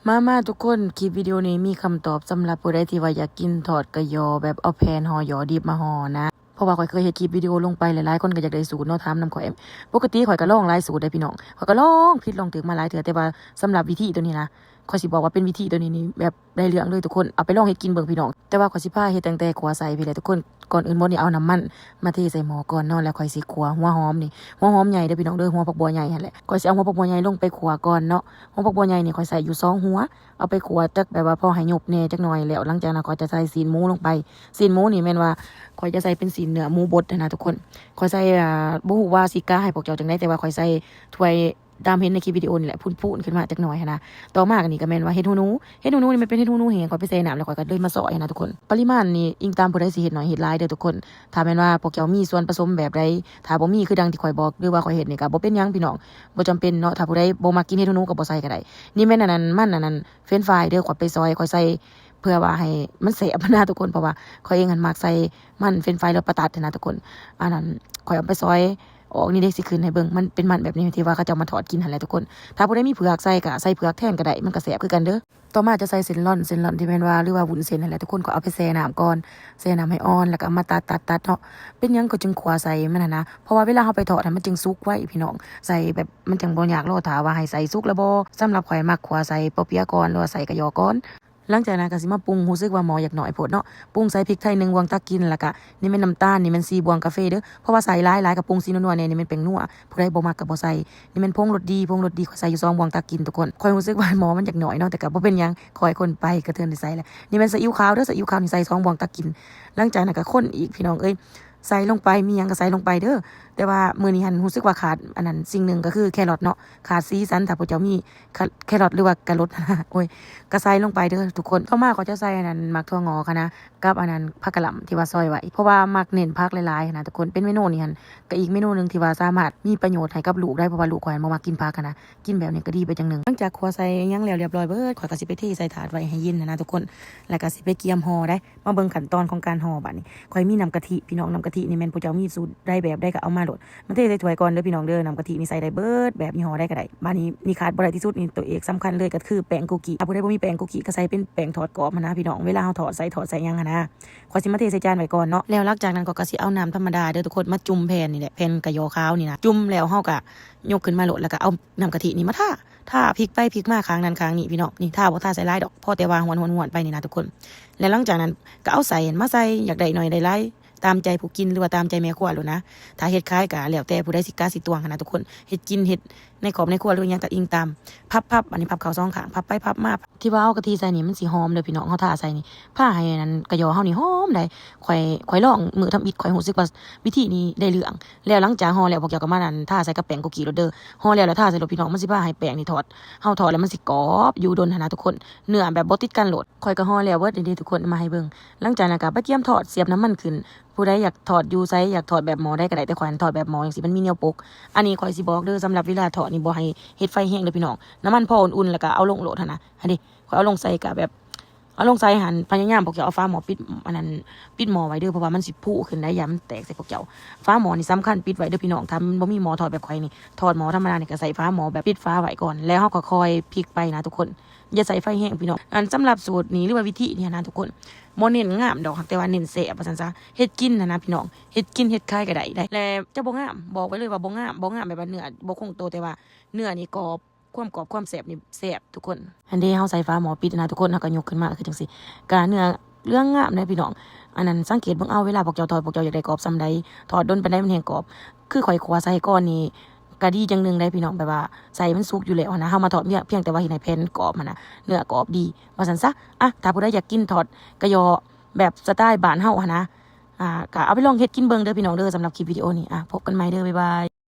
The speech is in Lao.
ມາໆ ທຸກຄົນ, ຄລິບວິດີໂອນີ້ມີຄຳຕອບສຳລັບຜູ້ໃດທີ່ວ່າຢາກກິນທອດກະຍໍແບບເອົາແຜ່ນຫໍ່ຍໍດິບມາຫໍ່ນະ. ເພາະວ່າຂ້ອຍເຄີຍເຮັດຄລິບວິດີໂອລົງໄປ ຫຼາຍໆຄົນກໍຢາກໄດ້ສູດເນາະ, ຖາມນຳຂ້ອຍ. ປົກກະຕິຂ້ອຍກໍລອງຫຼາຍສູດເດ້ພີ່ນ້ອງ, ຂ້ອຍກໍລອງຜິດລອງຖືກມາຫຼາຍເທື່ອ, ແຕ່ວ່າສຳລັບວິທີໂຕນີ້ນະ ຂ້ອຍຊິບອກວ່າເປັນວິທີໂຕນີ້ນີ້ແບບ ໄດ້ເລື່ອງເລີຍທຸກຄົນ, ເອົາໄປລອງເຮັດກິນເບິ່ງພີ່ນ້ອງ. ແຕ່ວ່າຂ້ອຍຊິພາເຮັດຕັ້ງແຕ່ຂົ້ວໄສ້ພີ້ແຫຼະທຸກຄົນ. ກ່ອນອື່ນໝົດນີ້ເອົານ້ຳມັນມາເທໃສ່ໝໍ້ກ່ອນເນາະ, ແລ້ວຂ້ອຍຊິຂົ້ວຫົວຫອມນີ້, ຫົວຫອມໃຫຍ່ເດີ້ພີ່ນ້ອງເດີ້, ຫົວຜັກບົ່ວໃຫຍ່ຫັ້ນແຫຼະ. ຂ້ອຍຊິເອົາຫົວຜັກບົ່ວໃຫຍ່ລົງໄປຂົ້ວກ່ອນເນາະ. ຫົວຜັກບົ່ວໃຫຍ່ນີ້ຂ້ອຍໃສ່ຢູ່ສອງຫົວ, ເອົາໄປຂົ້ວຈັກແບບວ່າພໍໃຫ້ຫຍຸບແດ່ຈັກໜ້ອຍ, ແລ້ວຫຼັງຈາກນັ້ນຂ້ອຍຈະໃສ່ຊີ້ນໝູລົງໄປ. ຊີ້ນໝູນີ້ແມ່ນວ່າຂ້ອຍຈະໃສ່ເປັນຊີ້ນເນື້ອໝູບົດຫັ້ນນະທຸກຄົນ. ຂ້ອຍໃສ່ ອ່າ ບໍ່ຮູ້ວ່າຊິກະໃຫ້ພວກເຈົ້າຈັ່ງໃດ, ແຕ່ວ່າຂ້ອຍໃສ່ຖ້ວຍ ຕາມເຫັນໃນຄລິບວິດີໂອນີ້ແຫຼະ, ພຸ້ນໆຂຶ້ນມາຈັກໜ້ອຍຫັ້ນນະ. ຕໍ່ມານີ້ກໍແມ່ນວ່າເຫັດຫູໜູ, ເຫັດຫູໜູນີ້ມັນເປັນເຫັດຫູໜູແຫ້ງ, ຂ້ອຍໄປແຊ່ນ້ຳແລ້ວຂ້ອຍກໍເລີຍມາຊອຍຫັ້ນນະທຸກຄົນ. ປະລິມານນີ້ອີງຕາມຜູ້ໃດຊິເຮັດໜ້ອຍເຮັດຫຼາຍເດີ້ທຸກຄົນ. ຖ້າແມ່ນວ່າພວກເຈົ້າມີສ່ວນປະສົມແບບໃດ, ຖ້າບໍ່ມີຄືດັ່ງທີ່ຂ້ອຍບອກ ຫຼືວ່າຂ້ອຍເຮັດນີ້ກໍບໍ່ເປັນຫຍັງພີ່ນ້ອງ, ບໍ່ຈຳເປັນເນາະ. ຖ້າຜູ້ໃດບໍ່ມັກກິນເຫັດຫູໜູກໍບໍ່ໃສ່ກໍໄດ້. ນີ້ແມ່ນອັນນັ້ນ ມັນອັນນັ້ນ French fry ເດີ້, ຂ້ອຍໄປຊອຍ ຂ້ອຍໃສ່ ເພື່ອວ່າໃຫ້ມັນແຊບຫັ້ນນະທຸກຄົນ, ເພາະວ່າຂ້ອຍເອງຫັ້ນມັກໃສ່ມັນ French fry ແລ້ວປະຕັດຫັ້ນນະທຸກຄົນ. ອັນນັ້ນຂ້ອຍເອົາໄປຊອຍອອກນີ້ເດ້, ຊິຂຶ້ນໃຫ້ເບິ່ງ, ມັນເປັນມັນແບບນີ້ທີ່ວ່າເຂົາເຈົ້າມາທອດກິນຫັ້ນແຫຼະທຸກຄົນ. ຖ້າຜູ້ໃດມີເຜືອກໃສ່ກໍໃສ່ເຜືອກແທນກໍໄດ້, ມັນກໍແຊບຄືກັນເດີ້. ຕໍ່ມາຈະໃສ່ເສັ້ນລອນ, ເສັ້ນລອນທີ່ແມ່ນວ່າ ຫຼືວ່າວຸ້ນເສັ້ນຫັ້ນແຫຼະທຸກຄົນ, ກໍເອົາໄປແຊ່ນ້ຳກ່ອນ, ແຊ່ນ້ຳໃຫ້ອ່ອນ ແລ້ວກໍເອົາມາຕັດໆໆເນາະ. ເປັນຫຍັງຂ້ອຍຈຶ່ງຂົ້ວໃສ່ມັນຫັ້ນນະ, ເພາະວ່າເວລາເຮົາໄປທອດຫັ້ນ ມັນຈຶ່ງສຸກໄວພີ່ນ້ອງ, ໃສ່ແບບມັນຈັ່ງບໍ່ຍາກລໍຖ້າວ່າໃຫ້ໃສ່ສຸກແລ້ວບໍ່. ສຳລັບຂ້ອຍມັກຂົ້ວໃສ່ປໍເປຍກ່ອນ ຫຼືວ່າໃສ່ກະຍໍກ່ອນ. ຫຼັງຈາກນັ້ນກໍຊິມາປຸງ, ຮູ້ສຶກວ່າໝໍ້ຢາກໜ້ອຍໂພດເນາະ, ປຸງໃສ່ພິກໄທໜຶ່ງບ່ວງຕັກກິນ, ແລ້ວກະນີ້ແມ່ນນ້ຳຕານ, ນີ້ແມ່ນສີ່ບ່ວງກາເຟເດີ້. ເພາະວ່າໃສ່ຫຼາຍໆ ກໍປຸງສີນົວໆແດ່, ນີ້ແມ່ນແປ້ງນົວ, ຜູ້ໃດບໍ່ມັກກໍບໍ່ໃສ່. ນີ້ແມ່ນຜົງລົດດີ, ຜົງລົດດີຂ້ອຍໃສ່ຢູ່ສອງບ່ວງຕັກກິນທຸກຄົນ. ຂ້ອຍຮູ້ສຶກວ່າໝໍ້ມັນຢາກໜ້ອຍເນາະ, ແຕ່ກໍບໍ່ເປັນຫຍັງ, ຄ່ອຍຄົນໄປ ກະເທີນໄດ້ໃສ່ແຫຼະ. ນີ້ແມ່ນຊີອິ້ວຂາວເດີ້, ຊີອິ້ວຂາວນີ້ໃສ່ສອງບ່ວງຕັກກິນ. ຫຼັງຈາກນັ້ນກໍຄົນອີກ ພີ່ນ້ອງເອີຍ. ໃສ່ລົງໄປ, ມີຫຍັງກໍໃສ່ລົງໄປເດີ້. ແຕ່ວ່າມື້ນີ້ຫັ້ນຮູ້ສຶກວ່າຂາດອັນນັ້ນສິ່ງໜຶ່ງ ກໍຄືແຄຣອດເນາະ, ຂາດສີສັນ. ຖ້າພວກເຈົ້າມີ ຄະ ແຄຣອດ ຫຼືວ່າກາລົດ ໂອ້ຍ ກໍໃສ່ລົງໄປເດີ້ທຸກຄົນ. ຕໍ່ມາກໍຈະໃສ່ອັນນັ້ນ ໝາກຖົ່ວງອກຫັ້ນນະ ກັບອັນນັ້ນ ຜັກກະຫຼ່ຳທີ່ວ່າຊອຍໄວ້, ເພາະວ່າມັກເນັ້ນຜັກຫຼາຍໆຫັ້ນນະທຸກຄົນ. ເປັນເມນູນີ້ຫັ້ນ ກໍອີກເມນູໜຶ່ງທີ່ວ່າສາມາດມີປະໂຫຍດໃຫ້ກັບລູກໄດ້, ເພາະວ່າລູກຂ້ອຍຫັ້ນບໍ່ມັກກິນຜັກຫັ້ນນະ, ກິນແບບນີ້ກໍດີໄປຢ່າງໜຶ່ງ. ຫຼັງຈາກຂົ້ວໃສ່ຫຍັງແລ້ວລຽບຮ້ອຍເບິດ, ຂ້ອຍກໍຊິໄປເທໃສ່ຖາດໄວ້ໃຫ້ເຢັນຫັ້ນນະທຸກຄົນ, ແລ້ວກໍຊິໄປກຽມຫໍ່ໄດ້. ມາເບິ່ງຂັ້ນຕອນຂອງການຫໍ່ບາດນີ້. ຂ້ອຍມີນ້ຳກະທິພີ່ນ້ອງ, ນ້ຳກະທິນີ້ແມ່ນຜູ້ເຈົ້າມີສູດໃດແບບໃດກໍເອົາມາໂລດ, ມາເທໃສ່ຖ້ວຍກ່ອນເດີ້ພີ່ນ້ອງເດີ້. ນ້ຳກະທິນີ້ໃສ່ໄດ້ເບິດແບບ ຍີ່ຫໍ້ໃດກໍໄດ້. ບາດນີ້ ນີ້ຂາດບໍ່ໄດ້ທີ່ສຸດນີ້, ຕົວເອກສຳຄັນເລີຍກໍຄືແປ້ງໂກກິ. ຖ້າຜູ້ໃດບໍ່ມີແປ້ງໂກກິກໍໃສ່ເປັນແປ້ງທອດກອບຫັ້ນນະພີ່ນ້ອງ, ເວລາເຮົາທອດໄສ້ທອດໃສ່ຫຍັງຫັ້ນນະ. ຂ້ອຍຊິມາເທໃສ່ຈານໄວ້ກ່ອນເນາະ. ແລ້ວຫຼັງຈາກນັ້ນກໍ ກໍຊິເອົານ້ຳທຳມະດາເດີ້ທຸກຄົນ ມາຈຸ່ມແຜ່ນນີ້ແຫຼະ, ແຜ່ນກະຍໍຂາວນີ້ນະ. ຈຸ່ມແລ້ວເຮົາກໍຍົກຂຶ້ນມາໂລດ, ແລ້ວກໍເອົານ້ຳກະທິນີ້ມາທາ ທາ ພລິກໄປພລິກມາ ຂ້າງນັ້ນຂ້າງນີ້ພີ່ນ້ອງ. ນີ້ ທາບໍ່ທາໃສ່ຫຼາຍດອກ, ພໍແຕ່ວ່າຫວນໆໄປນີ້ນະທຸກຄົນ. ແລ້ວຫຼັງຈາກນັ້ນກໍເອົາໄສ້ມາໃສ່, ຢາກໄດ້ໜ້ອຍໄດ້ຫຼາຍ ຕາມໃຈຜູ້ກິນ ຫຼືວ່າຕາມໃຈແມ່ຄົວໂລດນະ. ຖ້າເຮັດຂາຍກໍແລ້ວແຕ່ຜູ້ໃດຊິກະຊິຕວງຫັ້ນນະທຸກຄົນ, ເຮັດກິນເຮັດໃນຄອບໃນຄົວ ຫຼືຫຍັງກໍອີງຕາມ. ພັບໆ ອັນນີ້ພັບເຂົ້າສອງຂ້າງ, ພັບໄປພັບມາ. ທີ່ວ່າເອົາກະທິໃສ່ນີ້ມັນຊິຫອມເດີ້ພີ່ນ້ອງ, ເຮົາທາໃສ່ນີ້ ພາໃຫ້ອັນນັ້ນກະຍໍເຮົານີ້ຫອມໄດ໋. ຂ້ອຍ ຂ້ອຍລອງມື້ທຳອິດ ຂ້ອຍຮູ້ສຶກວ່າວິທີນີ້ໄດ້ເລື່ອງ. ແລ້ວຫຼັງຈາກຫໍ່ແລ້ວ ພວກເຈົ້າກໍມາອັນທາໃສ່ກັບແປ້ງໂກກິໂລດເດີ້. ຫໍ່ແລ້ວ ແລ້ວທາໃສ່ໂລດພີ່ນ້ອງ, ມັນຊິພາໃຫ້ແປ້ງນີ້ທອດ ເຮົາທອດແລ້ວມັນຊິກອບຢູ່ດົນຫັ້ນນະທຸກຄົນ, ເນື້ອແບບບໍ່ຕິດກັນໂລດ. ຂ້ອຍກໍຫໍ່ແລ້ວເບິດນີ້ເດ້ທຸກຄົນ, ມາໃຫ້ເບິ່ງ. ຫຼັງຈາກນັ້ນກໍໄປກຽມທອດ, ສຽບນ້ຳມັນຂຶ້ນ. ຜູ້ໃດຢາກທອດຢູ່ໃສ, ຢາກທອດແບບໝໍ້ໃດກໍໄດ້, ແຕ່ຂ້ອຍຫັ້ນທອດແບບໝໍ້ຈັ່ງຊີ້ ມັນມີແນວປົກ. ອັນນີ້ຂ້ອຍຊິບອກເດີ້, ສຳລັບເວລາທອດນີ້ ບໍ່ໃຫ້ເຮັດໄຟແຮງເດີ້ພີ່ນ້ອງ, ນ້ຳມັນພໍອຸ່ນໆ ແລ້ວກໍເອົາລົງໂລດຫັ້ນນະ. ຫັ້ນເດ້ ຂ້ອຍເອົາລົງໃສ່ກໍແບບ ເອົາລົງໃສ່ຫັ້ນ ພະຍາຍາມພວກເຈົ້າເອົາຝາໝໍ້ປິດ ອັນນັ້ນ ປິດໝໍ້ໄວ້ເດີ້, ເພາະວ່າມັນຊິພຸຂຶ້ນໄດ໋, ຢ້ານມັນແຕກໃສ່ພວກເຈົ້າ. ຝາໝໍ້ນີ້ສຳຄັນ, ປິດໄວ້ເດີ້ພີ່ນ້ອງ. ຖ້າມັນບໍ່ມີໝໍ້ທອດແບບຂ້ອຍນີ້, ທອດໝໍ້ທຳມະດານີ້ ກໍໃສ່ຝາໝໍ້ແບບປິດຝາໄວ້ກ່ອນ, ແລ້ວເຮົາກໍຄ່ອຍພລິກໄປນະທຸກຄົນ. ຢ່າໃສ່ໄຟແຮງພີ່ນ້ອງ. ອັນ ສຳລັບສູດນີ້ ຫຼືວ່າວິທີນີ້ນະທຸກຄົນ ບໍ່ເນັ້ນງາມດອກ, ແຕ່ວ່າເນັ້ນແຊບ ວ່າຊັ້ນຊະ. ເຮັດກິນຫັ້ນນະພີ່ນ້ອງ, ເຮັດກິນເຮັດຂາຍກໍໄດ້ໄດ໋. ແລະ ຈະບໍ່ງາມ, ບອກໄວ້ເລີຍວ່າບໍ່ງາມ, ບໍ່ງາມແບບວ່າເນື້ອບໍ່ຄົງໂຕ, ແຕ່ວ່າເນື້ອນີ້ກອບ, ຄວາມກອບຄວາມແຊບນີ້ແຊບທຸກຄົນ. ຫັ້ນເດ້ ເຮົາໃສ່ຝາໝໍ້ປິດນະທຸກຄົນ, ເຮົາກໍຍົກຂຶ້ນມາຄືຈັ່ງຊີ້ ກະເນື້ອເຫຼືອງງາມເດ້ພີ່ນ້ອງ. ອັນນັ້ນ ສັງເກດເບິ່ງເອົາ ເວລາພວກເຈົ້າທອດ ພວກເຈົ້າຢາກໄດ້ກອບສ່ຳໃດ, ທອດດົນປານໃດມັນແຮ່ງກອບ. ຄືຂ້ອຍຂົ້ວໃສ່ກ່ອນນີ້ ກະດີຢ່າງໜຶ່ງໄດ໋ພີ່ນ້ອງ, ແບບວ່າໄສ້ມັນສຸກຢູ່ແລ້ວຫັ້ນນະ, ເຮົາມາທອດພຽງ ພຽງແຕ່ວ່າເຮັດໃຫ້ແຜ່ນກອບຫັ້ນນະ, ເນື້ອກອບດີ ວ່າຊັ້ນຊະ. ອະ ຖ້າຜູ້ໃດຢາກກິນທອດກະຍໍ້ແບບສະຕາຍບ້ານເຮົາຫັ້ນນະ, ອາ ກະເອົາໄປລອງເຮັດກິນເບິ່ງເດີ້ພີ່ນ້ອງເດີ້. ສຳລັບຄລິບວິດີໂອນີ້ ອາ ພົບກັນໃໝ່ເດີ້, ບາຍບາຍ.